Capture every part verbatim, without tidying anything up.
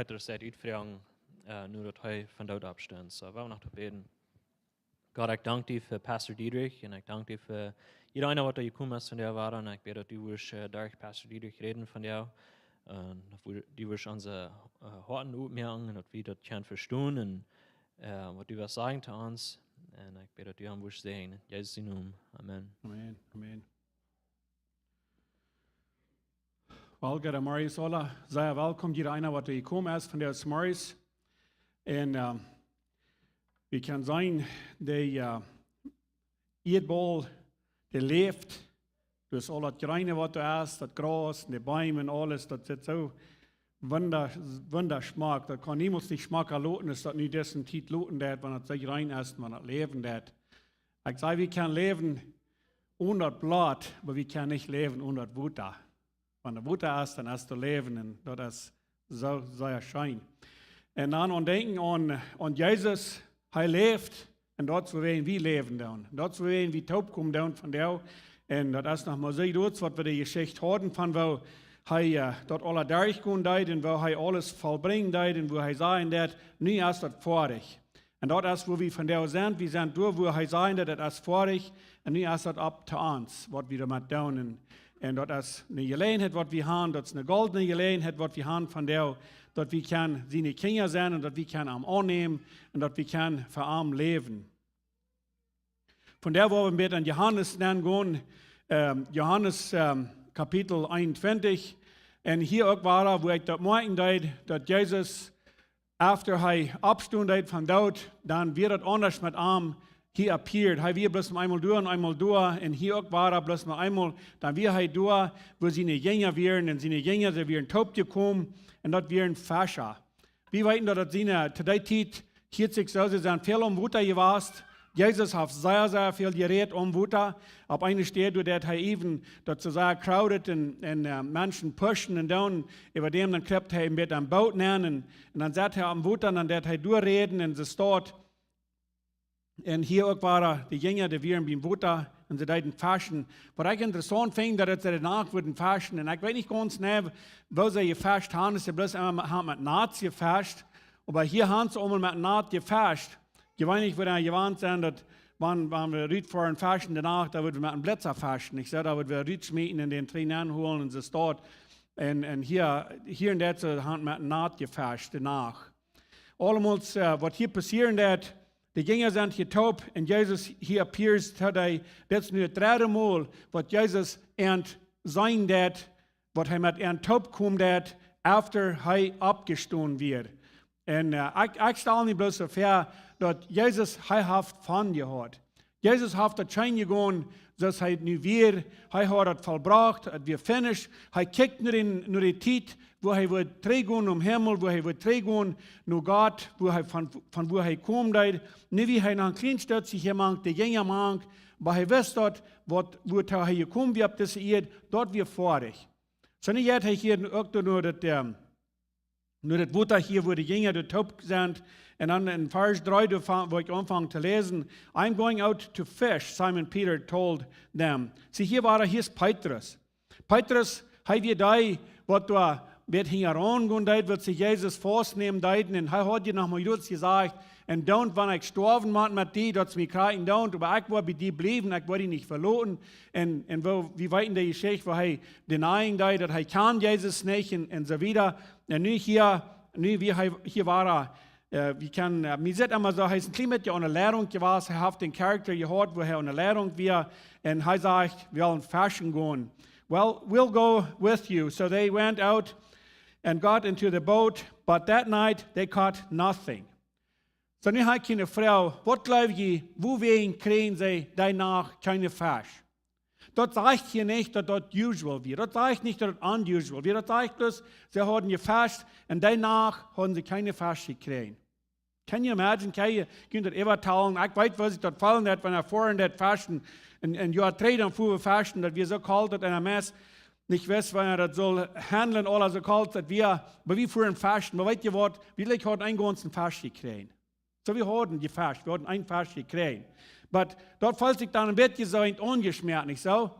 Petrus säd utfroagen, äh, nu daut hee von doot oppstunt. So, wie woaren noch bäden. Gott, ekj dank die fa Pastor Diedrich un ekj dank die fa jieda eena waut hia jekomen es von de Woarheit. Un ekj bäd daut du wurscht, äh, derch Pastor Diedrich räden von die. Un daut du wurscht onse, äh, Hoaten opmoaken un daut wie daut kjennen vestonen un, äh, waut du west sajen to ons. Un ekj bäd daut du am wurscht säajnen. En Jesus sienen Nomen. Amen. Amen. Amen. Well, goodemorjes aula. Sea welkom, jieda eena waut hia jekomen es von de Morjes. Un, ähm, wie kjennen seenen, de, äh, Ieedbaul, dee läft, daut aul daut Jreene waut doa es, daut Graus un de Beem un aules, daut sitt soo wunda-, wundaschmock. Daut kaun niemols nich schmocka loten, aus daut nu dise Tiet loten deit, wan daut soo jreen es un wan daut läwen deit. Ekj saj, wie kjennen läwen one daut Blaut, oba wie kjennen nich läwen one daut Wota. Wan doa Wota es, dan es doa Läwen un daut es soo sea scheen. Un dan aun denkjen aun, aun Jesus, hee läft un daut es wuarom wie läwen doonen. Daut es wuarom wie toopkomen doonen von die. Un daut es noch mau soo groot, waut wie de Jeschicht hieren von woo hee, äh, daut aula derchgonen deed un woo hee aules vollbrinjen deed un woo hee säd daut, nu es daut foadich. Un daut es wua wie vondoag sent. Wie sent doa, wua hee säd daut, daut es foadich. Un nu es daut opp to ons, waut wie doamet doonen. Un, un daut es eene Jeläajenheit waut wie haben, daut es eene goldne Jeläajenheit waut wie haben vondoag, daut wie kjennen siene Kjinja sennen un daut wie kjennen am aunnämen un daut wie kjennen fa am läwen. Vondoag woa wie met en Johanes nengonen, ähm, Johanes, ähm, Kapitel eenuntwintich. Un hia uk wada, wua ekj daut moakjen deed, daut Jesus, after hee oppstunt deed von doot, dan wia daut aundasch met am. Hee appeared. Hee wia bloos mau eemol doa un eemol doa. Un hia uk wada bloos mau eemol. Dan wia hee doa, wua siene Jinja wieren. Un siene Jinja, dee wieren toopjekomen. Un daut wieren Fescha. Wie weeten daut, daut siene, to dee Tiet, hieet sikj soo, see sent väl aum Wota jewast. Jesus haft sea, sea väl jerät aum Wota. Opp eene Städ, doa deed hee even, daut see sea crowded un, un, äh, Menschen pushen un doonen, äwa däm, dan kjriept hee een bät aum Boot nenn un, un dan sat hee aum Wota un dan deed hee doa räden un see stonen. Un hia uk wada de Jinja, dee wieren biem Wota un see deeden feschen. Waut ekj interessaunt finj, daut see doano wudden feschen. Un ekj weet nich gaunz jeneiw, woo see jefescht haben, aus see bloos emma haben met Naut jefescht. Oba hia haben see emol met Naut jefescht. Jeweenlich wudd eena jewant sennen, daut wan, wan wie rut foaren feschen, doano, dan wudden wie met een Blitza feschen. Ekj saj, dan wudden wie rutschmieten un dän Tree nenn holen un see stonen. Un, un hia, hia un doa, see haben met Naut jefescht, doano. Aulemol, äh, waut hia passieren deed, de Jinja sent hia toop un Jesus hia appears to dee. Dit es nu daut dredde Mol waut Jesus an seenen deed, waut hee met an toopkomen deed, after hee oppjestonen wia. Un, äh, ekj, ekj stal mie bloos soo väa, daut Jesus, hee haft fun jehaut. Jesus haft daut scheen jegonen, soo aus hee nu wia, hee haud daut vollbrocht, et wia finished. Hee kjikjt no dän, no de Tiet, wua hee wudd trigjgonen nom Himmel, wua hee wudd trigjgonen no Gott, wua hee von, von wua hee komen deed. Nu wia hee noch een kjlien Stootje hia mank de Jinja mank, oba hee wist daut, waut, wuatoo hee jekomen wia opp dise Ieed, daut wia foadich. Soo nu jeit hee hia uk doa no daut, ähm, no daut Wota hia, wua de Jinja doa toop sent. Un dan en Varsch dree, doa fa-, wua ekj aunfang to läsen: "I'm going out to fish," Simon Peter told them. See, hia wia, hia es Petrus. Petrus, hee wia dee, waut doa bät hinjaraun gonen deed, waut see Jesus faustnämen deeden. Un hee haud je noch mau jrods jesajcht: "Un dan, wan ekj stoawen mott met die, daut see mie kjrieen doonen, oba ekj woa bie die bliewen, ekj woa die nich veloten." Un, un woo, wie weeten de Jeschicht, wua hee denying deed, daut hee kjand Jesus nich un, un soo wieda. Un nu hia, nu wia hee, hia wia hee, äh, wie kjennen, äh, mie sitt emma soo, hee es een kjlien bät aun de Leidunk jewast, hee haft dän Charakter jehaut, wua hee aun de Leidunk wia, un hee sajcht: "Wie wellen feschen gonen." "Well, we'll go with you." So they went out and got into the boat, but that night they caught nothing. Soo, nu hab ekj eene Froag: Waut jleew jie, wuawäajen kjrieejen see dee Nacht kjeene Fesch? Daut sajcht hia nich, daut daut usual wia. Daut sajcht nich, daut daut unusual wia. Daut sajcht bloos, see hauden jefescht un dee Nacht hauden see kjeene Fesch jekjräajen. Can you imagine? Kjenn jie, kjenn jie daut äwatalen? Ekj weet, woo sikj daut feelen deit, wan eena foaren deit feschen. Un, un jo, trigj dan foaren wie feschen, daut wia soo kolt, daut eena meist nich wist, woo eena daut sull handlen, aules soo kolt daut wia. Oba wie foaren feschen. Oba weet jie waut? Wie hauden eenen gaunzen Fesch jekjräajen. Soo, wie hauden jefescht, wie hauden eenen Fesch jekjräajen. Oba daut feelt sikj dan een bät soo aunjeschmäat, nich soo?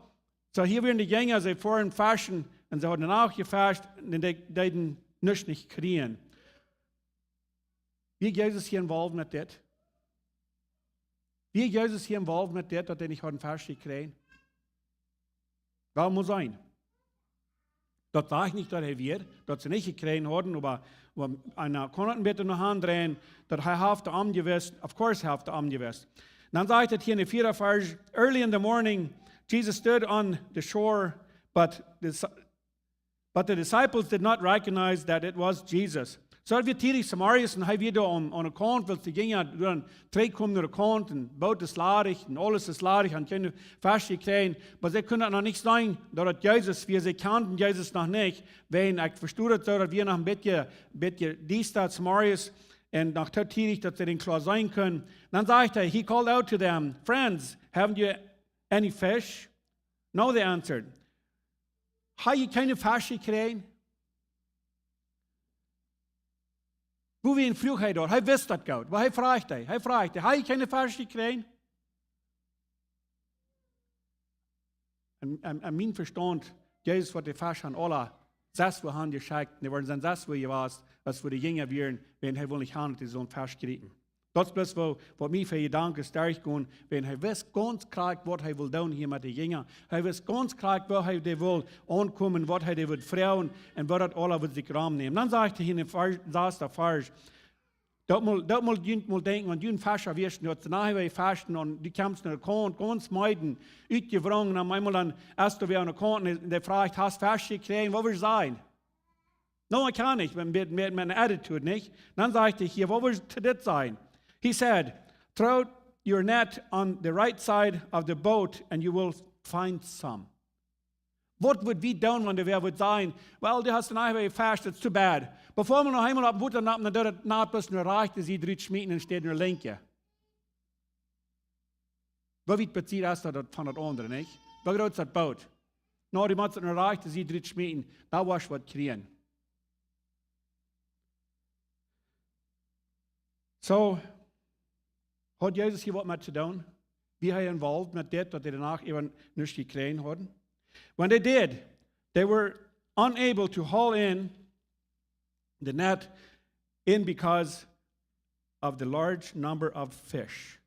Soo, hia wieren de Jinja, see foaren feschen, un see hauden uk jefescht, un dee, dee deeden nuscht nich kjrieen. Wia Jesus hia involved met dit? Wia Jesus hia involved met dit, daut hee nich haud een Fesch jekjräajen? Well, mott sennen. Daut sajcht nich, daut hee wia, daut see nich jekjräajen hauden, oba, oba eena kaun daut een bät noch aundreien, daut hee haft aum jewist, of course haft aum jewist. Dan sajcht et hia en de vieede Varsch: "Early in the morning, Jesus stood on the shore, but the, but the disciples did not recognize that it was Jesus." Soo, daut wia tiedich zemorjes un hee wia doa aun, aun de Kaunt, wiels de Jinja dan trigjkomen no de Kaunt un Boot es ladich un aules es ladich, hauden kjeene Fesch jekjräajen. Oba see kunnen noch nich seenen, daut et Jesus wia. See kjanden Jesus noch nich. Wiels ekj vestonen daut soo, daut wia noch een bät, bät diesta zemorjes un noch too tiedich, daut see dän kloa seenen kunnen. Dan sajcht hee, he called out to them, "Friends, haven't you any fish?" "No," they answered. "Hab jie kjeene Fesch jekjräajen?" Woo wia een Fruach hee doa? Hee wist daut goot. Oba hee fruach, hee, hee fruach, "Hab jie kjeene Fesch jekjräajen?" En, en, en mien Vestaunt, Jesus woat de Fesch aun aula sest wua han jeschekjt. Un dee wieren sest wua jewast, aus wua de Jinja wieren, wiels hee wull nich han, daut see soon Fesch kjrieejen. Daut es bloos woo, waut mie fa Jedanken stoakj gonen, wiels hee wist gaunz krakjt, waut hee wull doonen hia met de Jinja. Hee wist gaunz krakjt, woo hee dee wull aunkomen, waut hee dee wull froagen un woo daut aula wudd sikj romnämen. Dan sajcht hee en de Varsch, sasta Varsch, daut mol, daut mol, junt mol denkjen, wan jie Fescha wieren, daut see nohäa wada feschen un dee kjeemen no de Kaunt, gaunz meed, utjewrungen, un opp eemol dan, aus dee wada aun de Kaunt, un dee fruach, "Hast Fesch jekjräajen?" Waut wudd jie sajen? No, ekj kaun nich, met, met, met eene Attitude, nich? Dan sajcht hee hia, waut wudd jie to dit sajen? He said, "Throw your net on the right side of the boat and you will find some." Waut wudd wie doonen, wan wäa wudd sajen, "Well, du hast nohäa wada jefescht, it's too bad." Befäa wie noch eemol opp Wota nopp, dan deit daut Nat bloos no rajchte Sied rutschmieten un steit no linkje. Woo wiet besied es daut, daut von daut aundre, nich? Woo groot es daut Boot? No, dee mott daut no rajchte Sied rutschmieten, dan woascht waut kjrieen. Soo, haud Jesus hia waut met to doonen? Wia hee involved met dit, daut dee doano äwa nuscht jekjräajen hauden? When they did, they were unable to haul in the net in because of the large number of fish.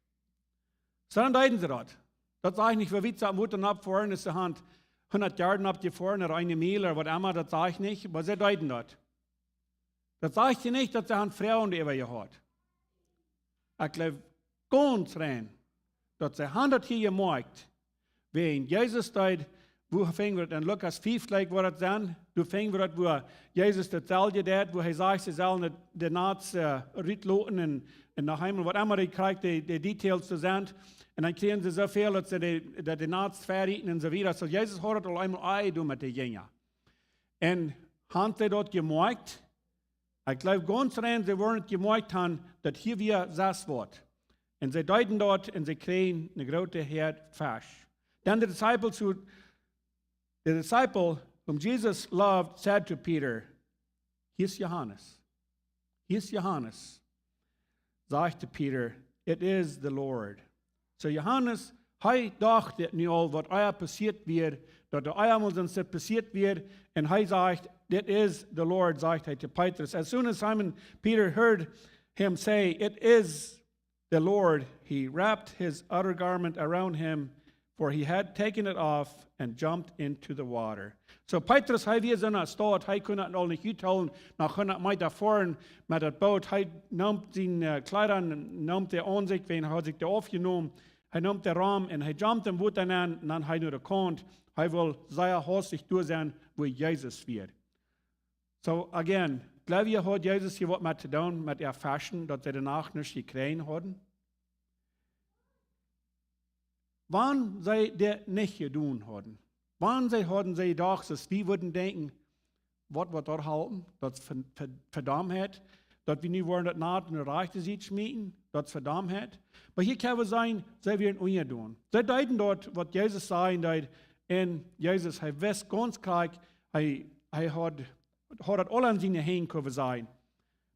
Soo, dan deeden see daut. Daut sajcht nich, woo wiet see opp Wota nopp foaren, es see han hundat Joa nopp jefoaren, ooda eene Miel, ooda waut emma, daut sajcht nich, oba see deeden daut. Daut sajcht hia nich, daut see han Froagen äwa jehaut. Ekj jleew gaunz rein, daut see han daut hia jemoakjt. Wiels Jesus deed, woo finj wie daut? En Lukas fief jlikj, woo daut sent, doa finj wie daut, woo Jesus daut selwje deed, woo hee sajcht, see sellen de, de Nats, äh, rutloten un, un noch eemol waut emma, dee kjrieen de, de Details to seenen. Un dan kjrieen see soo väl, daut see de, daut de Nats fäarieten un soo wieda. Soo, Jesus haud daut aul eemol aunjedonen met de Jinja. Un han see daut jemoakjt? Ekj jleew gaunz rein, see woaren daut jemoakjt han, daut hia wia sest waut. Un see deeden daut un see kjrieejen eene groote Häad Fesch. Then the disciples who, the disciple whom Jesus loved said to Peter, "Hia es Johanes. Hia es Johanes." Sajcht Peter, "It is the Lord." Soo Johanes, hee docht daut nu aul, waut ea passieet wia, daut doa ea mol soont passieet wia, un hee sajcht, "It is the Lord," sajcht hee to Petrus. As soon as Simon Peter heard him say, "It is the Lord," he wrapped his outer garment around him, for he had taken it off, and jumped into the water. Soo Petrus, hee wia soo enne Staut, hee kunn daut aul nich uthoolen, noch hundat Meta foaren met daut Boot. Hee neem siene, äh, Kjleeda, neem dee aun sikj, wiels hee haud sikj dee aufjenomen. Hee neem dee rom un hee jumped em Wota nenn, un dan hee no de Kaunt. Hee wull sea haustich doa sennen, wua Jesus wia. Soo, again, jleew jie, haud Jesus hia waut met to doonen, met äa Feschen, daut see de Nacht nich jekjräajen hauden? Wan see dit nich jedonen hauden, wan see hauden see jedocht, soo aus wie wudden denkjen, waut woat daut halpen? Daut es Ve-, Ve-, Vedaumtheit, daut wie nu woaren daut Nat no de rajchte Sied schmieten, daut es Vedaumtheit. Oba hia kjenn wie seenen, see wieren unjedonen. See deeden daut, waut Jesus sajen deed, un Jesus, hee wist gaunz krakjt, hee, hee haud, haud daut aul aun siene Henj, kjenn wie sajen.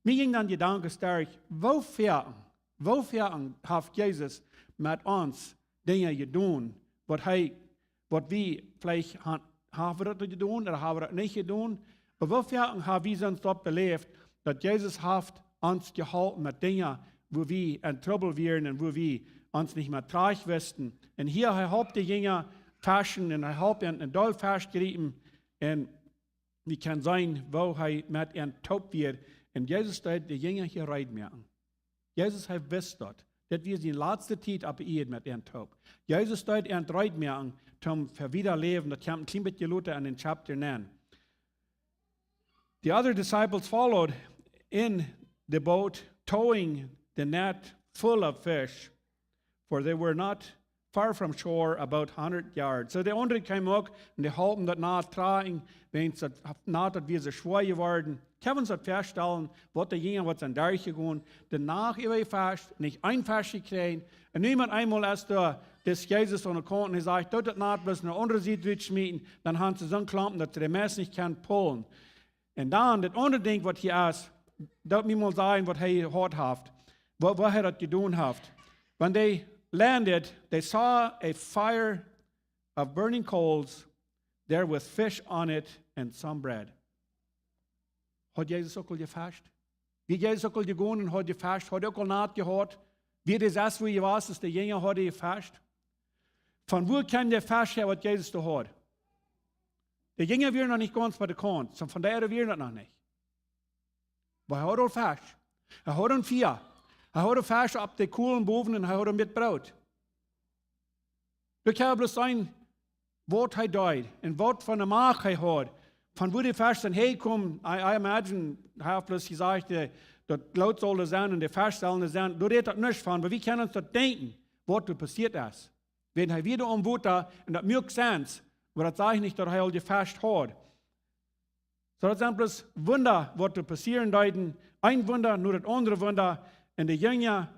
Mie jinkj dan de Jedanken stoakj, woo foaken, woo foaken haft Jesus met ons Dinja jedonen, waut hee, waut wie veleicht han, hab wie daut jedonen ooda hab wie daut nich jedonen? Oba woo foaken hab wie soont daut beläft, daut Jesus haft ons jeholpen met Dinja, wua wie en Trubbel wieren un wua wie ons nich mea trajcht wisten. Un hia, hee holp de Jinja feschen un hee holp an een Dolchfesch jriepen. Un wie kjennen seenen, woo hee met an toop wia. Un Jesus deed de Jinja hia reed moaken. Jesus, hee wist daut. Dit wia siene latste Tiet opp de Ieed met an toop. Jesus deed an reed moaken, toom fa wieda läwen. Daut kjemt een kjlien bät lota en dän Chapter näajen. The other disciples followed in the boat, towing the net full of fish, for they were not far from shore, about a hundred yards. So de aundre kjeemen uk un dee holpen daut Nat trajen, wiels daut Nat, daut wia soo schwoa jeworden. Kjenn wie ons daut väastalen, waut de Jinja waut sent derchjegonen, de Nacht äwa jefescht, nich een Fesch jekjräajen. Un nu met eemol es doa dis Jesus aun de Kaunt un hee sajcht: "Doot daut Nat bloos no de aundre Sied rutschmieten, dan han see soon Klompen, daut see de Mess nich kjennen pullen." Un dan, daut aundre Dinkj waut hia es, doot mie mol sajen waut hee jehaut haft, woo, woo hee daut jedonen haft. When they landed, they saw a fire of burning coals there with fish on it and some bread. Haud Jesus uk aul jefescht? Wia Jesus uk aul jegonen un haud jefescht? Haud hee uk aul Nat jehaut? Wia dee sest, wua hee wia, aus de Jinja hauden jefescht? Von wua kjeem de Fesch häa, waut Jesus doa haud? De Jinja wieren noch nich gaunz bie de Kaunt, soo von doa wieren daut noch nich. Oba hee haud aul Fesch. Hee haud een Fia. Hee haud Fesch opp de Kolen bowen un hee haud een bät Broot. Doa kjenn wie bloos seenen, waut hee deed un waut fa eene Macht hee haud. Von wua de Fesch sent häajekomen, I, I imagine, hee haft bloos jesajcht, äh, daut Loot saul doa sennen un de Fesch sullen doa sennen. Doa rät daut nuscht von, oba wie kjennen ons daut denkjen, waut doa passieet es. Wan hee wia aum Wota, un daut muak sense, oba daut sajcht nich, daut hee aul jefescht haud. Soo, daut sent bloos Wunda, waut doa passieren deeden. Een Wunda no daut aundre Wunda. Un de Jinja,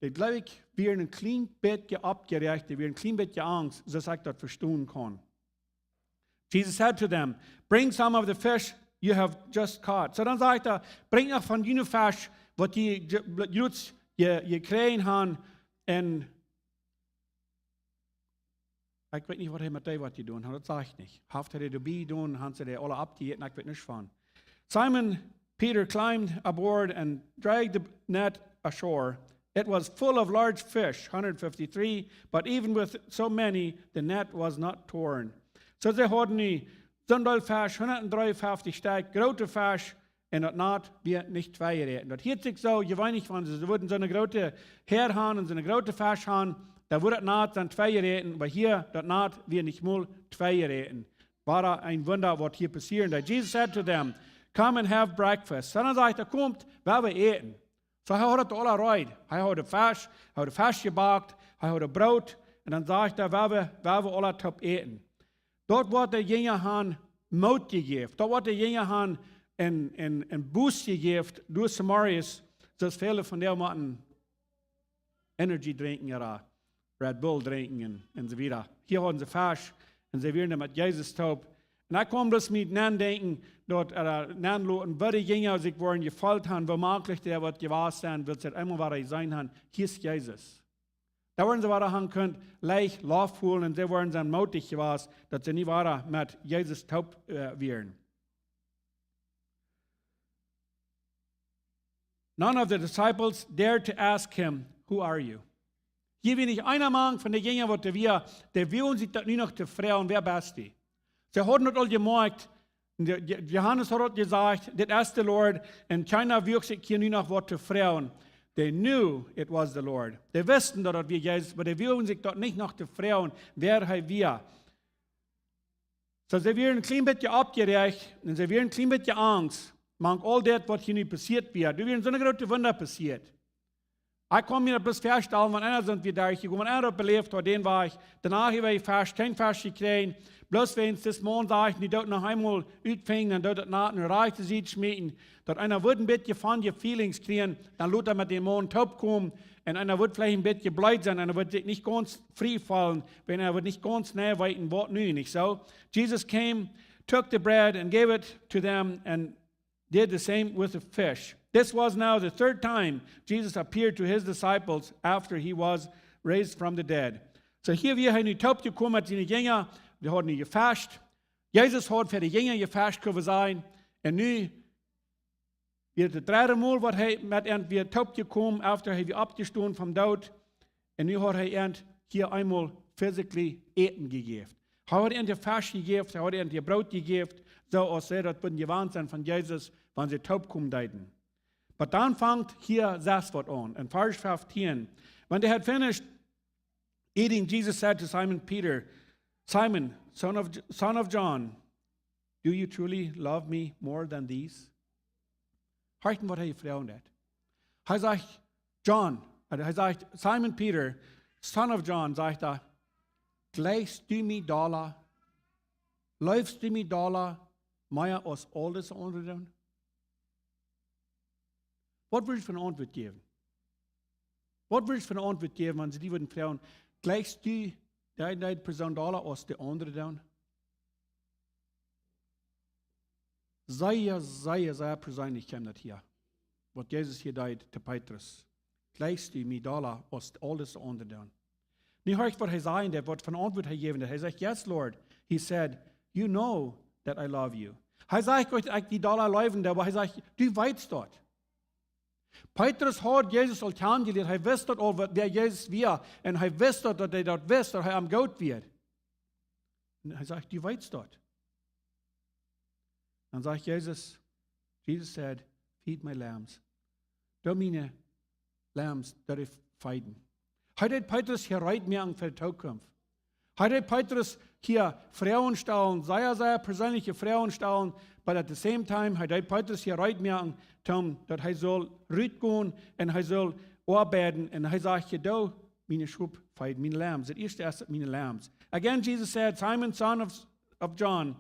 dee, jleew ekj, wieren een kjlien bät oppjeräacht, dee wieren een kjlien bät angst, soo aus ekj daut vestonen kaun. Jesus said to them, "Bring some of the fish you have just caught." Soo dan sajcht hee: "Brinjt noch von june Fesch, waut jie je-, jrod je-, jekjräajen han." Un ekj weet nich, waut hee met dee waut jedonen haud, daut sajcht nich. Haft hee dee doabie jedonen, han see dee aula oppjejäten, ekj weet nuscht von. Simon Peter climbed aboard and dragged the net ashore. It was full of large fish, hundred fifty-three, but even with so many, the net was not torn. Soo see hauden nu soon Deel Fesch, hundatdreeunfeftich Stekj, groote Fesch, un daut Nat wia nich tweijerieten. Daut hieet sikj soo, jie weeten, wan see wudden soone groote Häad han un soone groote Fesch han, dan wudd daut Nat sennen tweijerieten, oba hia, daut Nat wia nich mol tweijerieten. Wada een Wunda, waut hia passieren deed. Jesus said to them, "Come and have breakfast." Soo dan sajcht hee: "Komt, wie woaren äten." Soo, hee haud daut aula reed. Hee haud de Fesch, hee haud de Fesch jebakt, hee haud daut Broot. Un dan sajcht hee: "Wie woaren, wie woaren aula toop äten." Daut waut de Jinja han Moot jejäft, daut waut de Jinja han een, een, een Boost jejäft, derch Samaria, soo aus väle von dee motten Energy drinkjen, ooda Red Bull drinkjen un, un soo wieda. Hia hauden see Fesch un see wieren met Jesus toop. Un ekj kaun bloos mie nodenkjen, daut, äh, nodenkjen, woo de Jinja sikj woaren jefeelt han, woo maklich daut woat jewast sennen, wiels see eemol wada jeseenen han, hia es Jesus. Doa woaren see wada han kunt leicht Loft holen un see woaren sennen mootich jewast, daut see nu wada met Jesus toop, äh, wieren. None of the disciples dared to ask him, "Who are you?" Hia wia nich eena mank von de Jinja, waut doa wia, dee wuagen sikj daut nu noch to froagen: "Wäa best du?" See hauden daut aul jemoakjt, de, de, Johanes haud daut jesajcht: "Dit es de Lord." Un kjeena wuag sikj hia nu noch waut to froagen. They knew it was the Lord. Dee wisten, daut daut wia Jesus, oba dee wuagen sikj daut nich noch to froagen, wäa hee wia. Soo, see wieren een kjlien bät oppjeräacht un see wieren een kjlien bät angst, mank aul dit, waut hia nu passieet wia. Doa wieren soone groote Wunda passieet. Ekj kaun mie daut bloos väastalen, wan eena soont wia derchjegonen, wan eena daut beläft haud, dän wia ekj doano wia ekj Fesch, kjeen Fesch jekjräajen. Bloos wan dis Maun sajcht, nu doot noch eemol utfinjen, dan doot daut Nat no de rajchte Sied schmieten. Daut eena wudd een bät von de Feelings kjrieen, dan lot hee met dän Maun toop komen. Un eena wudd veleicht een bät bleed sennen, eena wudd sikj nich gaunz frie feelen, wan eena wudd nich gaunz jeneiw weeten, waut nu, nich soo? Jesus came, took the bread and gave it to them, and did the same with the fish. This was now the third time Jesus appeared to his disciples after he was raised from the dead. Soo, hia wia hee nu toop jekomen met siene Jinja, dee hauden nu jefescht. Jesus haud fa de Jinja jefescht, kjenn wie sajen. Un nu Wia daut dredde Mol waut hee met an wia toopjekomen, after hee wia oppjestonen vom Doot. Un nu haud hee an hia eemol physically Äten jejäft. Hee haud an de Fesch jejäft, hee haud an de Broot jejäft, soo aus see daut wudden jewant sennen von Jesus, wan see toopkomen deeden. Oba dan fangt hia selfst waut aun. En Varsch feftieen. When they had finished eating, Jesus said to Simon Peter, "Simon, son of, son of John, do you truly love me more than these?" Horcht waut hee froagt. Hee sajcht, John, äh, hee sajcht, Simon Peter, son of John, sajcht hee, "Jleichst du mie dolla? Leefst du mie dolla mea aus aul dise aundre doonen?" Waut wudd jie fa eene Auntwuat jäwen? Waut wudd jie fa eene Auntwuat jäwen, wan see die wudden froagen, "Jleichst du dee, dee Persoon dolla aus de aundre doonen?" Sea, sea, sea perseenlich kjeem daut hia, waut Jesus hia deed to Petrus. "Jleichst du mie dolla aus aul dise aundre doonen?" Nu horcht waut hee säd, waut fa eene Auntwuat hee jäwen deed. Hee sajcht, "Yes, Lord." He said, "You know that I love you." Hee sajcht nich, "Ekj die dolla leewen doo," oba hee sajcht, "Du weetst daut." Petrus haud Jesus aul kjanen jelieet. Hee wist daut aul, waut, wäa Jesus wia. Un hee wist daut, daut hee daut wist, daut hee am goot wia. Un hee sajcht, "Du weetst daut." Dan sajcht Jesus, Jesus said, "Feed my lambs." Doo miene Lambs, doo dee feeden. Hee deed Petrus hia reed moaken fa de Tookunft. Hee deed Petrus hia Froagen stalen, sea, sea perseenliche Froagen stalen, but at the same time, hee deed Petrus hia reed moaken, toom, daut hee sull rutgonen un hee sull oabeiden. Un hee sajcht, "Doo miene Schop feeden, miene Lambs." Daut ieeschte es daut miene Lambs. Again, Jesus said, "Simon, son of, of John,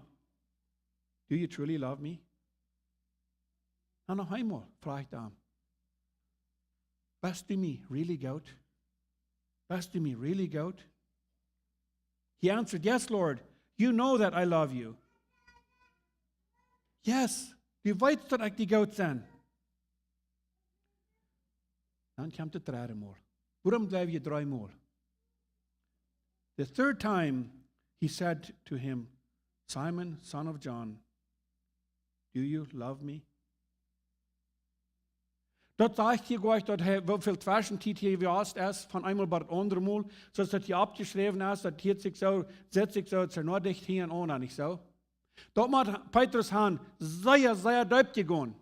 do you truly love me?" Un noch eemol froagt hee am, "Best du mie really goot? Best du mie really goot?" He answered, "Yes, Lord, you know that I love you." Yes, du weetst, daut ekj die goot sie. Dan kjemt daut dredde Mol. Wuarom jleew jie dree Mol? The third time he said to him, "Simon, son of John, do you love me?" Daut sajcht hia jlikj, daut hee, woo väl Tweschentiet hia jewast es, von eemol bat daut aundre Mol, soo aus daut hia oppjeschräwen es, daut hieet sikj soo, sett sikj soo, daut es noch dicht hia un aun, nich soo? Daut mott Petrus han sea, sea deep jegonen.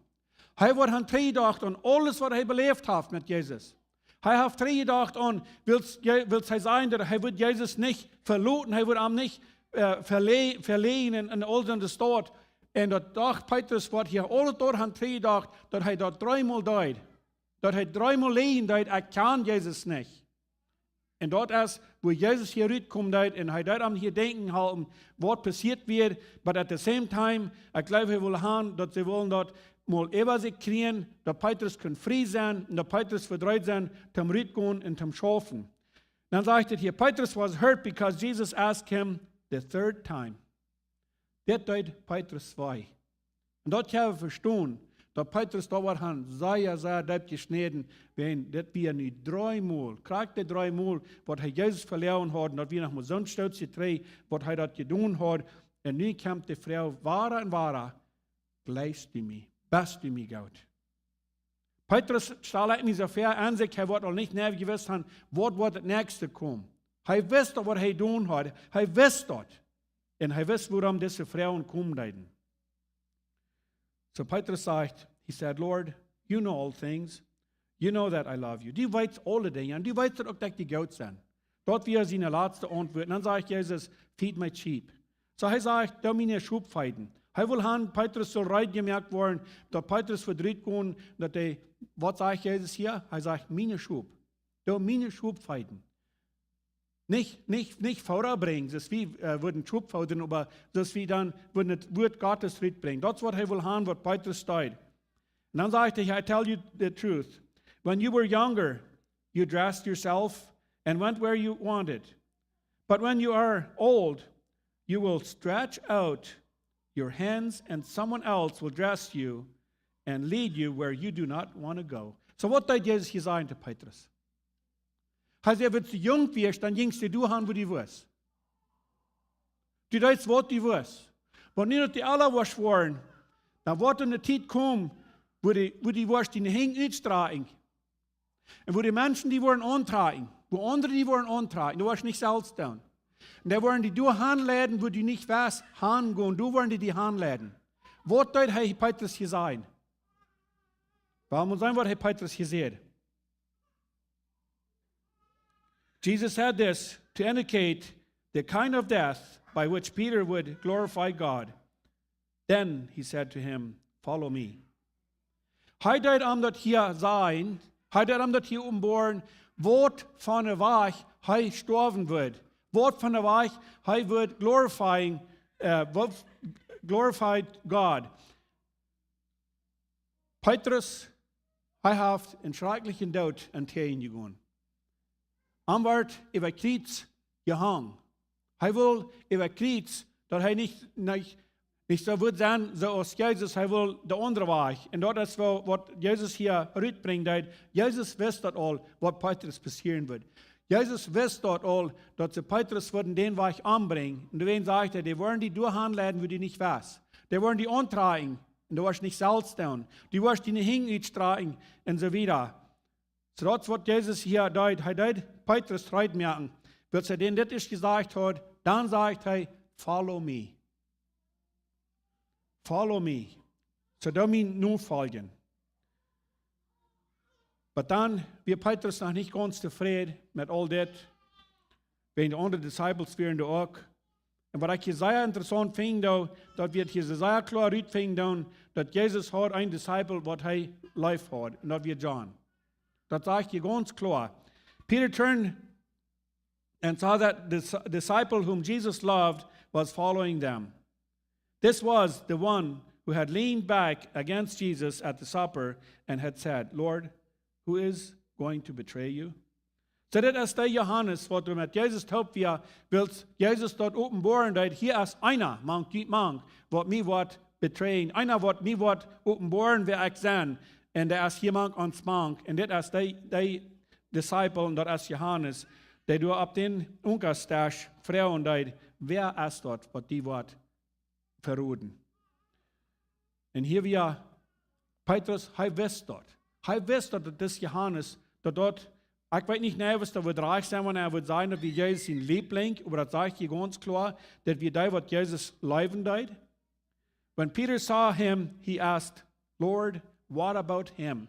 Hee woat han trigjjedocht aun aules, waut hee beläft haft met Jesus. Hee haft trigjjedocht aun, wiels, Je-, wiels hee säd, daut hee wudd Jesus nich veloten, hee wudd am nich, äh, vele-, veleajnen en, en aul siene Staut. Un daut docht Petrus, waut hia aules doa han trigjjedocht, daut hee daut dree Mol deed. Daut hee dree Mol läajen deed, ekj kjan Jesus nich. Un daut es, wua Jesus hia rutkomen deed un hee deed am hia denkjen halpen, waut passieet wia, but at the same time, ekj jleew, hee wull han, daut see wullen daut mol äwa sikj kjrieen, daut Petrus kunn frie sennen un daut Petrus vedreet sennen, toom rutgonen un toom schaufen. Dan sajcht et hia, Petrus was hurt because Jesus asked him the third time. Dit deed Petrus wee. Un daut haben wie vestonen, daut Petrus doa woat han sea, sea deep jeschnäden, wan dit wia nu dree Mol, krakjt dee dree Mol, waut hee Jesus veloaren haud, un daut wia noch mau soon Stoot trigj, waut hee daut jedonen haud. Un nu kjemt de Froag wada un wada, "Jleichst du mie? Best du mie goot?" Petrus stal ekj mie soo väa, aun sikj, hee woat aul nich nau jewist han, waut woat daut näakjste komen. Hee wist daut, waut hee doonen haud. Hee wist daut. Un hee wist, wuarom dise Froagen komen deeden. So Petrus sajcht, he said, "Lord, you know all things. You know that I love you." Du weetst aule Dinja. Un du weetst daut uk, daut ekj die goot sie. Daut wia siene latste Auntwuat. Un dan sajcht Jesus, "Feed my sheep." So hee sajcht, "Doo miene Schop feeden." Hee wull han, Petrus sull reed jemoakt woaren, daut Petrus vedreet kunn, daut hee, waut sajcht Jesus hia? Hee sajcht, "Miene Schop. Doo miene Schop feeden." Nich, nich, nich Foda brinjen, soo aus wie, äh, wudden Schop fodren, oba soo aus wie dan wudden daut Wuat Gottes rutbrinjen. Daut es, waut hee wull han, waut Petrus deed. Un dan sajcht hee, "I tell you the truth. When you were younger, you dressed yourself and went where you wanted. But when you are old, you will stretch out your hands and someone else will dress you and lead you where you do not want to go." So waut deed Jesus hia sajen to Petrus? Hee säd, "Wan du jung wieescht, dan jinjst du doa han, wua du wust. Du deetst, waut du wust. Oba nu daut du oola woascht woaren, dan woat eene Tiet komen, Wua du, wua du woascht diene Henj utstrakjen. Un wua de Menschen die woaren auntrakjen. Wua aundre die woaren auntrakjen. Du woascht nich selfst doonen. Un dee woaren die doahan leiden, wua du nich west hangonen. Doa woaren dee die hanleiden. Waut deed hee Petrus hia sajen? Wuarom seenen, waut hee Petrus hia säd? Jesus said this to indicate the kind of death by which Peter would glorify God. Then he said to him, "Follow me." Hee deed am daut hia sajen, hee deed am daut hia openboaren, waut fa een Wajch hee stoawen wudd, waut fa een Wajch hee wudd glorifying, uh, glorified God. Petrus, hee haft een schrakjlichen Doot entjäajen jegonen. Am wort äwa Kjriez jehongen. Hee wull äwa Kjriez, daut hee nich, nich, nich soo wudd sennen, soo aus Jesus, hee wull de aundre Wajch. Un daut es waut, waut Jesus hia rutbrinjt, daut Jesus wist daut aul, waut Petrus passieren wudd. Jesus wist daut aul, daut see Petrus wudden dän Wajch ombrinjen. Un doawäajen sajcht hee, dee woaren die doahan leiden, wua du nich west. Dee woaren die auntrakjen, un du woascht nich selfst doonen. Du woascht diene Henj utstrakjen, un soo wieda. Soo daut es waut Jesus hia deed. Hee deed Petrus reed moaken. Wiels hee dän dit ieescht jesajcht haud, dan sajcht hee, "Follow me. Follow me." Soo doo mie nofoljen. Oba dan wia Petrus noch nich gaunz tofräd met aul dit. Wäajen de aundre Disciples wieren doa uk. Un waut ekj hia sea interessaunt finj, daut, daut wie hia sea kloa rutfinjen doonen, daut Jesus haud een Disciple, waut hee leef haud, un daut wia John. Daut sajcht hia gaunz kloa. Peter turned and saw that the dis-, disciple whom Jesus loved was following them. This was the one who had leaned back against Jesus at the supper and had said, "Lord, who is going to betray you?" Soo, dit es de Johanes, waut doa met Jesus toop wia, wiels Jesus daut openboaren deed, hia es eena mank junt mank, waut mie woat betrayen, eena, waut mie woat openboaren, wäa ekj sie. Un dee es hia mank ons mank. Un dit es de, de Disciple, un daut es Johanes, dee doa opp dän Unkasdesch froagen deed, wäa es daut, waut die woat veroden? Un hia wia Petrus, hee wist daut. Hee wist daut, daut dis Johanes, daut daut, ekj weet nich, nä, waut daut wudd rajcht sennen, wan hee wudd sajen, daut wia Jesus sien Liebling, oba daut sajcht hia gaunz kloa, daut wia dee, waut Jesus leewen deed. When Peter saw him, he asked, "Lord, what about him?"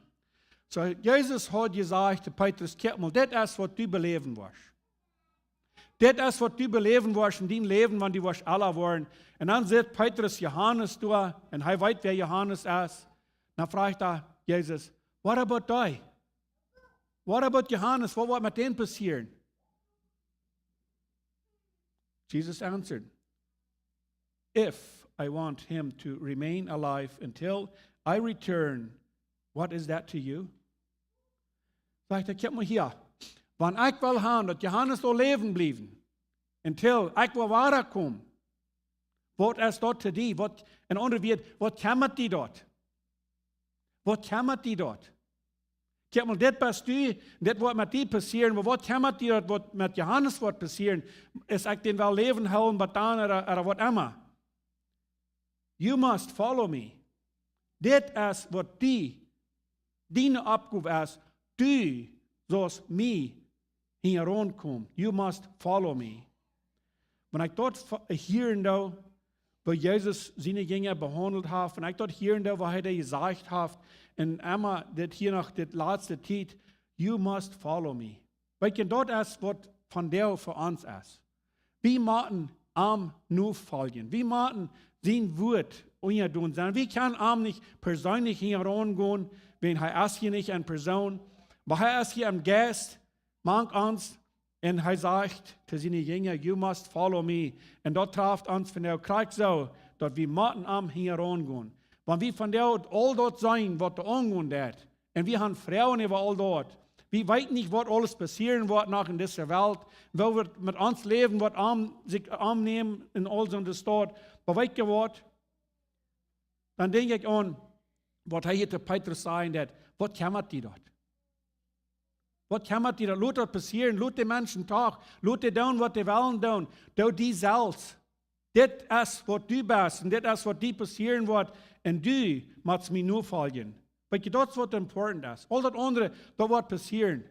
Soo, Jesus haud jesajcht to Petrus, "Kjikj mol, dit es waut du beläwen woascht. Dit es waut du beläwen woascht en dien Läwen, wan du woascht ella woaren." Un dan sitt Petrus Johanes doa, un hee weet, wäa Johanes es. Dan froagt hee Jesus, "What about die? What about Johanes? Waut woat met dän passieren?" Jesus answered, "If I want him to remain alive until I return, what is that to you?" Sajcht hee, "Kjikj mol hia. Wan ekj well han, daut Johanes saul läwen bliewen, until ekj woa wada komen, waut es daut to die? Waut, en aundre Wieed, waut kjemmat die daut? Waut kjemmat die daut? Kjikj mol, dit best du, dit woat met die passieren, oba waut kjemmat die daut, waut met Johanes woat passieren, es ekj dän well läwen hoolen, bat dan, ooda, ooda waut emma. You must follow me." Dit es waut die, diene Oppgow es, du saust mie hinjaraun komen. You must follow me. Wan ekj daut fa-, hieren doo, woo Jesus siene Jinja behaundelt haft, wan ekj daut hieren doo, waut hee doa jesajcht haft, un emma dit hia noch, dit latste Tiet, "You must follow me." Weetst, daut es waut vondoag fa ons es. Wie motten am nofoljen. Wie motten sien Wuat unjadon sennen. Wie kjennen am nich perseenlich hinjaraun gonen, wiels hee es hia nich en Persoon. Oba hee es hia em Jeist, mank ons, un hee sajcht to siene Jinja, "You must follow me." Un daut traft ons vondoag krakjt soo, daut wie motten am hinjaraun gonen. Wan wie vondoag aul daut seenen, waut doa aungonen deit, un wie han Froagen äwa aul daut. Wie weeten nich, waut aules passieren woat noch en dise Welt, woo wie met ons Läwen woat aun, sikj aunnämen en aul soone Staut. Oba weetst waut? Dan denkj ekj aun, waut hee hia to Petrus säd, daut, waut kjemmat die daut? Waut kjemmat die daut? Lot daut passieren, lot de Menschen doch, lot dee doonen, waut dee wellen doonen. Doo die selfst. Dit es waut du best un dit es waut die passieren woat. Un du motst mie nofoljen. Weetst, daut es waut important es. Aul daut aundre, daut woat passieren.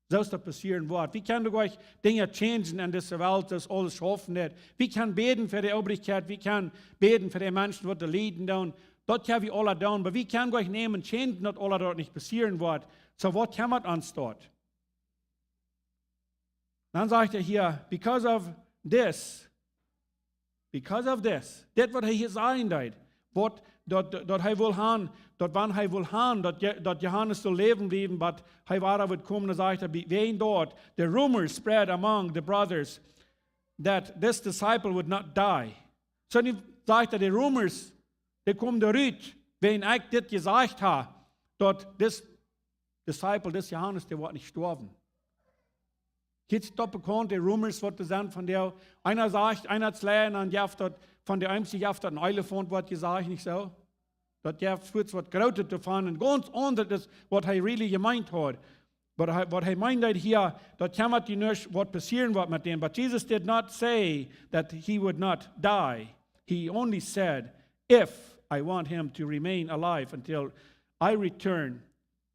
Soo aus daut passieren woat. Wie kjennen doch Dinja changen en dise Welt, soo aus aules schaufen woat. Wie kjennen bäden fa de Obrigkeit, wie kjennen bäden fa de Menschen, waut doa lieden doonen. Daut kjenn wie aula doonen, oba wie kjennen doch nich changen, daut aula daut nich passieren woat. Soo waut kjemmat ons daut? Dan sajcht hee hia, because of this, because of this, dit waut hee hia sajen deed, waut, daut, daut hee wull han, daut wan hee wull han, daut, Je- daut Johanes sull läwen bliewen, oba hee wada wudd komen, dan sajcht hee, wäajen daut, the rumors spread among the brothers that this disciple would not die. Soo nu sajcht hee, de rumors, dee komen doa rut, wäajen ekj dit jesajcht hab, daut dis disciple, dis Johanes, dee woat nich stoawen. Jie kjennen daut bekaunt, de rumors waut doa sent von dee. Eena sajcht, eena haft Läajen, dan jeft daut, von de Eemsche jeft daut een Elefaunt, woat jesajcht, nich soo? Daut jeft fuaz waut Grootet doavon, un gaunz aundret es waut hee really jemeent haud. Waut hee, waut hee meent hia, daut kjemmat die nich, waut passieren woat met däm. But Jesus did not say that he would not die. He only said, if I want him to remain alive until I return,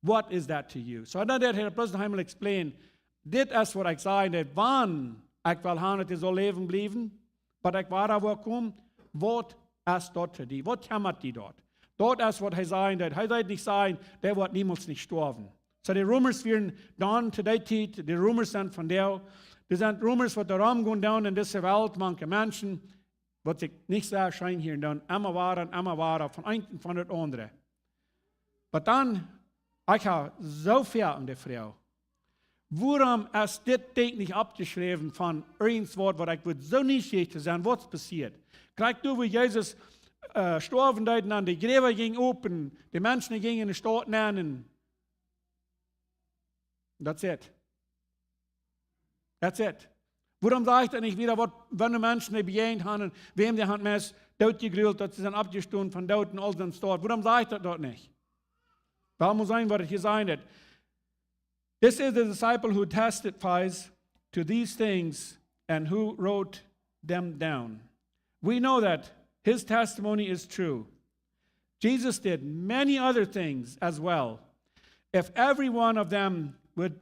what is that to you? Soo dan deed hee bloos noch eemol explain, dit es waut ekj saj, daut wan ekj well han, daut hee saul läwen bliewen, oba ekj woa doa komen, waut es daut to die? Waut kjemmat die daut? Daut es waut hee sajen deed. Hee deed nich sajen, dee woat niemols nich stoawen. Soo de rumors wieren dan to dee Tiet, de rumors sent von dee, doa sent rumors waut doa romgonen doonen en dise Welt, mank de Menschen, waut sikj nich sea scheen hieren doonen, emma wada un emma wada, von eent un von daut aundre. Oba dan, ekj hab soo väl aun de Froag, wuarom es dit Dinkj nich oppjeschräwen von irjent waut, waut ekj wudd soo nieschierich to sennen, waut passieet? Krakjt doa, wua Jesus, äh, stoawen deed un dan de Jrava jinjen op, de Menschen jinjen enne Staut nenn. That's it. That's it. Wuarom sajcht hee nich wada waut, wan de Menschen dee bejäajent haben, wäm dee hauden meist dootjegrult, daut see sent oppjestonen von doot un aul sent stoawen? Wuarom sajcht hee daut nich? Well wie seenen, waut hee hia sajen deed. This is the disciple who testifies to these things and who wrote them down. We know that his testimony is true. Jesus did many other things as well. If every one of them would,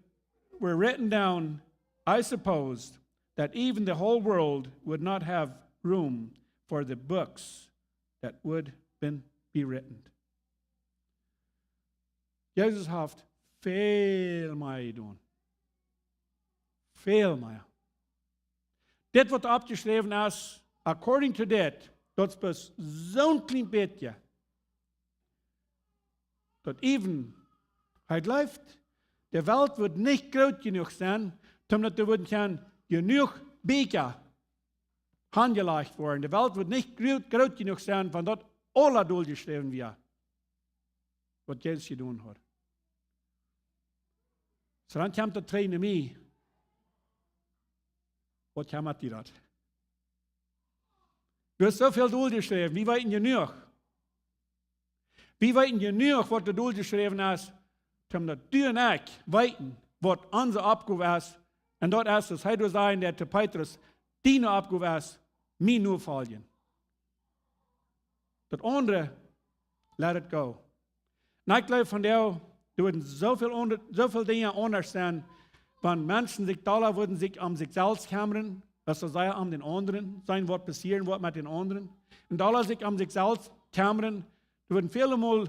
were written down, I suppose that even the whole world would not have room for the books that would been, be written. Jesus haft väl mea jedonen. Väl mea. Dit waut oppjeschräwen es, according to dit, daut es bloos soon kjlien bät. Daut even, hee jleeft, de Welt woat nich groot jenuach sennen, om daut doa wudden kjennen jenuach Bieekja hanjelajcht woaren. De Welt woat nich groot, groot jenuach sennen, wan daut aules doljeschräwen wia, waut Jesus jedonen haud. Soo dan kjemt daut trigj no mie. Waut kjemmat die daut? Doa es soo väl doljeschräwen, wie weeten jenuach. Wie weeten jenuach, waut doa doljeschräwen es, om daut du un ekj weeten, waut onse Oppgow es, un daut es, aus hee doa säd, dee to Petrus, diene Oppgow es, mie nofoljen. Daut aundre, let it go. Un ekj jleew vondoag, doa wudden soo väl aundre, soo väl Dinja aundasch sennen, wan Menschen sikj dolla wudden sikj om sikj selfst kjemmren, aus see sikj om dän aundren, seenen waut passieren woat met dän aundren. Un dolla sikj om sikj selfst kjemmren, doa wudden väle Mol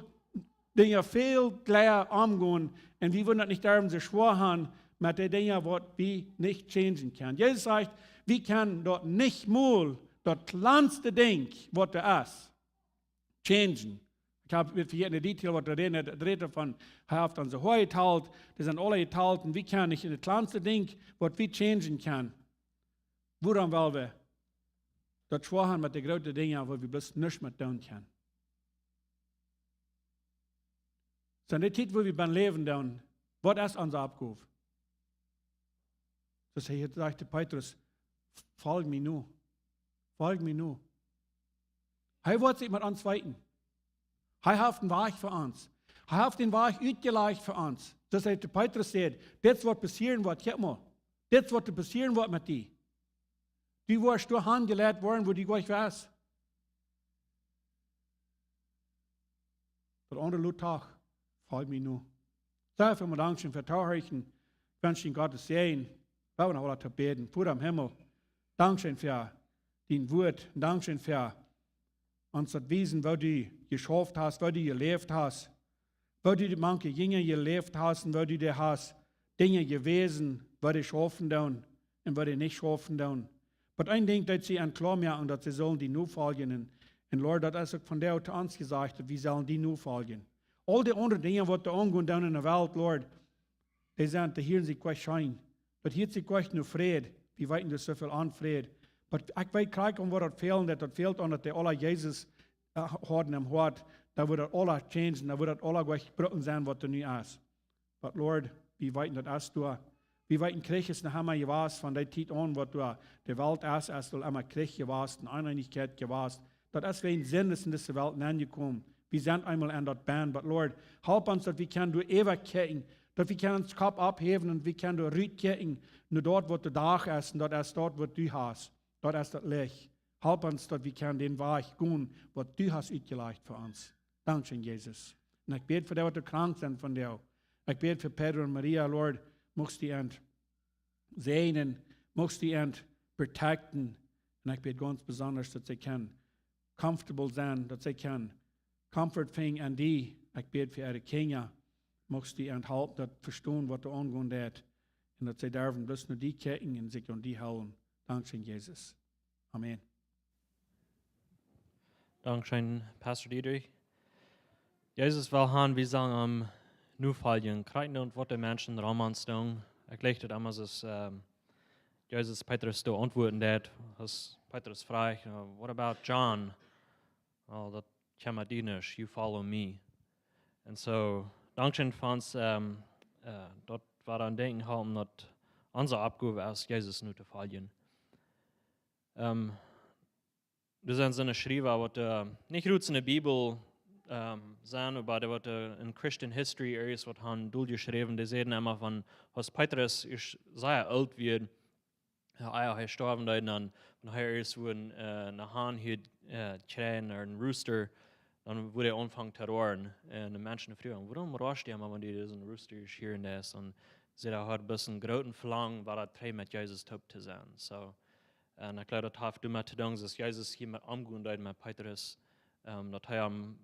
Dinja väl jlikja aungonen, un wie wudden daut nich derwen soo schwoa haben met de Dinja, waut wie nich changen kjennen. Jesus sajcht, wie kjennen daut nich mol, daut kjlanste Dinkj, waut doa es, changen. Ekj hab wada vejäten de Detail, waut doa räden, daut räden von, hee haft onse Hoa jetalt, dee sent aule jetalt, un wie kjennen nich en daut kjlanste Dinkj, waut wie changen kjennen. Wuarom well wie daut schwoa haben met de groote Dinja, wua wie bloos nuscht met doonen kjennen? Soo en de Tiet, wua wie bie läwen doonen, waut es onse Oppgow? Soo aus hee hia sajcht to Petrus, folj mie no. Folj mie no. Hee woat sikj met ons weeten. Hee haft een Wajch fa ons. Hee haft een Wajch utjelajcht fa ons. Soo aus hee to Petrus säd, dit es waut passieren woat, kjikj mol. Dit es waut passieren woat met die. Du woascht doa hanjeleit woaren, wua du jlikj west. Daut aundre lot doch Folj mie nu. Sea väl mol dankscheen fa daut Tohorchen. Ekj wensch die Gott sienen Säajen. Wie haben noch waut to bäden. Voda em Himmel, dankscheen fa dien Wort. Dankscheen fa ons daut wiesen, woo du jeschauft hast, woo du jeläft hast, woo du mank de Jinja jeläft hast un woo du dee hast Dinja jewäsen, waut dee schaufen doonen un waut dee nich schaufen doonen. Oba een Dinkj, daut see an kloa moaken, daut see sellen die nofoljen. Un, un Lord, daut es uk vondoag to ons jesajcht, daut wie sellen die nofoljen. Aul dee aundre Dinja, waut doa aungonen doonen enne Welt, Lord, dee sent, dee hieren sikj goa scheen. Daut hieet sikj goa no Fräd. Wie weeten, doa es soo väl Onfräd. Oba ekj weet krakjt aun, wua daut fält, daut, daut fält aun, daut dee aula Jesus, äh, hauden em Hoat. Dan wudd daut aula changen, dan wudd daut aula goa jebroaken sennen, waut doa nu es. Oba Lord, wie weeten, daut es doa. Wie weeten, Kjrich es noch emma jewast, von dee Tiet aun, waut doa de Welt es, es aul emma Kjrich jewast un Oneenichkjeit jewast. Daut es wäajen Sind es en dise Welt nenjekomen. Wie sent eemol en daut benn, oba Lord, help ons, daut wie kjennen doa äwakjikjen, daut wie kjennen ons Kopp opphäwen un wie kjennen doa rutkjikjen no daut, waut de Dach es, un daut es daut, waut du hast. Daut es daut Licht. Help ons, daut wie kjennen dän Wajch gonen, waut du hast utjelajcht fa ons. Dankscheen, Jesus. Un ekj bäd fa dee, waut doa krank sent vondoag. Ekj bäd fa Pedro un Maria, Lord, muchst du an säajnen, muchst du an protecten. Un ekj bäd gaunz besonda, daut see kjennen comfortable sennen, daut see kjennen Comfort finjen en die. Ekj bäd fa äare Kjinja, muchst du an halpen, daut vestonen, waut doa aungonen deit. Un daut see derwen bloos no die kjikjen un sikj aun die hoolen. Dankscheen, Jesus. Amen. Dankscheen, Pastor Dietrich. Jesus well han, wie sellen am nofoljen, krakjt nich waut de Menschen rom ons doonen. Ekj läs daut emma soo, ähm, Jesus Petrus doa auntwuaden deed, aus Petrus fruach, äh, "What about John?" "Oh, daut kjemmat die nich, you follow me." Un soo, dankscheen fa ons, ähm, äh, daut wie aun denkjen haben, daut onse Oppgow es, Jesus notofoljen. Ähm, doa sent soone Schriewa, waut, äh, nich rut en de Bibel, ähm, sent, oba dee waut, äh, en Christian History Areas waut han dol jeschräwen, dee säden emma von, aus Petrus ieescht sea oolt wia, jo, ea hee stoawen deed, dan, wan hee ieescht wudd, äh, ne Hahn hia, äh, kjrieen, ooda een Rooster, dan wudd hee aunfangen to roaren. Un de Menschen fruagen: "Wuarom roascht du emma, wan du disen Rooster hia hieescht?" Dan säd hee, hee haud bloos een grootet Velangen, wada trigj met Jesus toop to sennen. Soo, un ekj jleew, daut haft doamet to doonen, daut Jesus hia met omgonen deed met Petrus, ähm, daut hee am,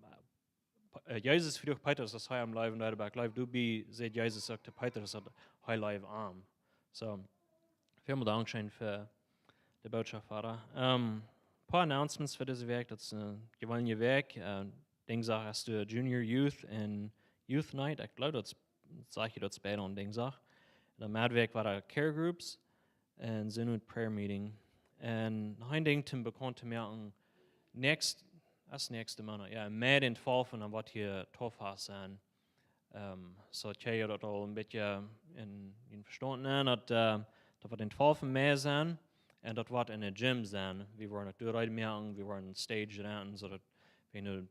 äh, Jesus fruach Petrus, aus hee am leewen deed, oba ekj jleew, doabie säd Jesus uk to Petrus, daut hee leewd am. Soo, välmol dankscheen fa de Bootschoft, Voda. Ähm, poa Announcements fa dise Wäakj, daut es eene jeweenelje Wäakj. Äh, Dinjsdach es de Junior Youth un Youth Night. Ekj jleew, daut es, saj ekj, daut es beid aun Dinjsdach. Un dan Meddwäakj wia de Care Groups un Synod Prayer Meeting. Un noch een Dinkj toom bekaunt to moaken, näakjst, es näakjsten Moonat, jo, em Mei dän twalften, dan woat hia Tauffast sennen. Ähm, soo, ekj hab daut aul een bät en, en vestonen, daut, äh, daut woat dän twalften Mei sennen un daut woat en de Gym sennen. Wie woaren daut doa reed moaken, wie woaren Stage renten, soo daut wie nu,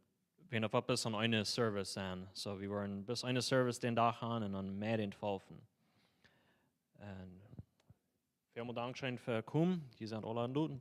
wie nu opp bloos aun eene Service sennen. Soo, wie woaren bloos eene Service dän Dach han un dan Mei dän twalften. Un välmol dankscheen fa komen. Jie sent aula enlot.